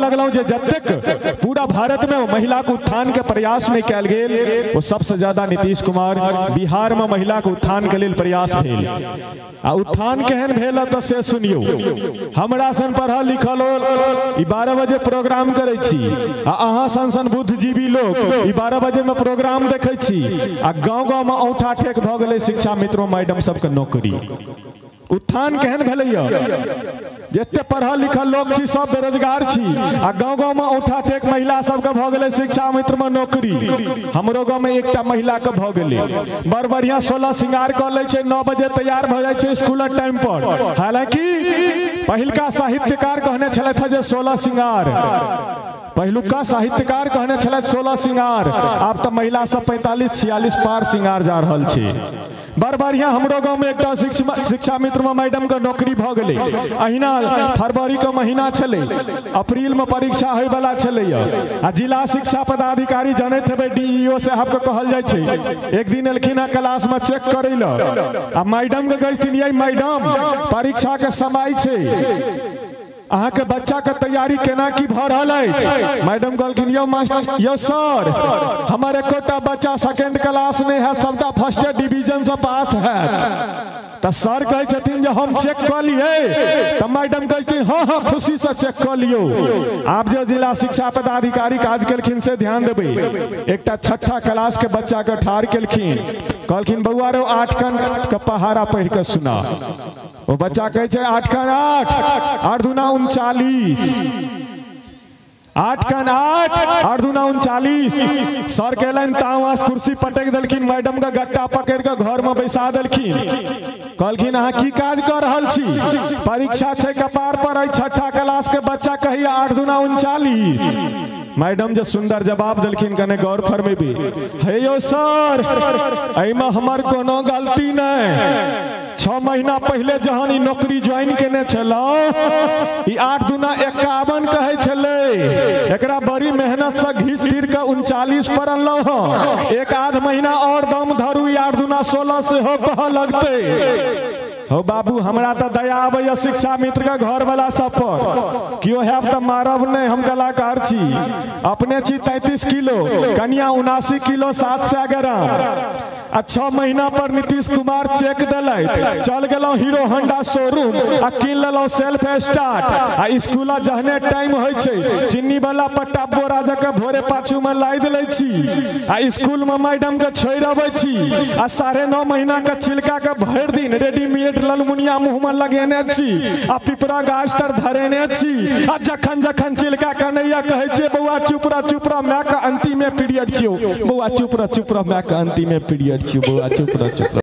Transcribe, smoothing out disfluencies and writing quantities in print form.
लगलहुँ जे जतेक पूरा भारत में महिला के उत्थान के प्रयास नहीं कयल गेल वो सबसे ज्यादा नीतीश कुमार बिहार में महिला के उत्थान के लेल प्रयास भेल। आ उत्थान केहन भेल तो से सुनियो, हमरा सन पढ़ल लिखल 12 बजे प्रोग्राम करै छी आ अहाँ सन सन बुद्धिजीवी लोग 12 बजे में प्रोग्राम देखै छी आ गाँव गाँव में औंठा ठेक भऽ गेलै शिक्षा मित्रों मैडम सबके नौकरी। उत्थान केहन भेलैया, जते पढ़ल लिखल लोग छी सब बेरोजगार छी आ गाँव गाँव में औंठा टेक महिला सबके भऽ गेलै शिक्षा मित्र में नौकरी। हमरो गाँव में एकटा महिला के भऽ गेलै, बड़ बढ़िया 16 श्रृंगार कऽ लै छै, 9 बजे तैयार भऽ जाइ छै स्कूलक टाइम पर। हालांकि पहिलका साहित्यकार कहने छलथि जे 16 श्रृंगार, पहिलुका साहित्यकार कहने छलथि 16 श्रृंगार, आब तऽ महिला सब 45 46 पार श्रृंगार जा रहल छै। बड़ बढ़िया हमरो गाँव में एकटा शिक्षा मित्र में मैडम के नौकरी भऽ गेलै। अहिना फरवरी के महीना छलै, अप्रैल में परीक्षा होय वाला छलै आ जिला शिक्षा पदाधिकारी जनैत हेबै डीईओ साहब के कहल जाइ छै, एक दिन एलखिन हँ क्लास में चेक करै लए आ मैडम के कहथिन यै मैडम परीक्षा के समय छै, अहाँ के बच्चा के तैयारी केना की भऽ रहल अछि। मैडम कहलखिन यौ मास्टर यौ सर हमर एकोटा बच्चा सेकेंड क्लास नहीं है, सबटा फर्स्ट डिवीजन से पास है। तो सर कहै छथिन जे हम चेक कऽ लियै, तऽ मैडम कहै छथिन हाँ हाँ खुशी से चेक कऽ लियौ। आब जो जिला शिक्षा पदाधिकारी काज केलखिन से ध्यान देबै, एकटा छठा क्लास के बच्चा के ठाढ़ केलखिन, कहलखिन बौआ रो 8 कन के पहाड़ा पढ़ि कऽ सुना। ओ बच्चा कहै छै 8 कन 8, 8 दूना 39, 8 कन 8, 8 दूना 39। सर कहलनि तावस कुर्सी पटकि देलखिन, मैडम के गट्टा पकड़ि कऽ घर में बैसा देलखिन। कहलखिन अहाँ की काज कऽ रहल छी, परीक्षा छै कपार पर, एहि छठा क्लास के बच्चा कहिया 8 दूना 39। मैडम जे सुंदर जवाब देलखिन कने गौर फरमेबी, हे यौ सर एहिमे हमर कोनो गलती नहि, 6 महीना पहले जहन ई नौकरी ज्वाइन केने छलहुँ ई 8 दूना 51 कहै छलै, एकरा बड़ी मेहनत से घीच तीर के 39 पर अनलहुँ हँ, एक आध महीना और दम धरू 8 दूना 16 सेहो कहऽ लगतै। हो बाबू हमरा तऽ दया आबैया शिक्षा मित्र के घर वाला सब पर, केओ हैब तऽ मारब नहि, हम कलाकार छी, अपने छी 33 किलो, कनिया 79 किलो 700 ग्राम आ 6 महीना पर नीतीश कुमार चेक दिलथि, चल गेलहुँ हीरो होंडा शोरूम आ कीन लेलहुँ सेल्फ स्टार्ट आ स्कूल जहने टाइम होइ छै चीनी वाला पट्टा बोरा जकाँ भोरे पाछू में लादि लै छी आ स्कूल में मैडम के छोड़ि अबै छी आ 9.5 महीना के छिलका के भरि दिन रेडीमेड ललमुनिया मुँह में लगेने छी आ पिपरा गाछ तर धरेने छी आ जखन जखन छिलका कनैया कहै छियै बौआ चुप रह चुप रह माय के अंतिमे पीरियड छियौ, बौआ चुप रह चुप रह माय के अंतिमे पीरियड छियौ, बौआ चुप रह चुप रह।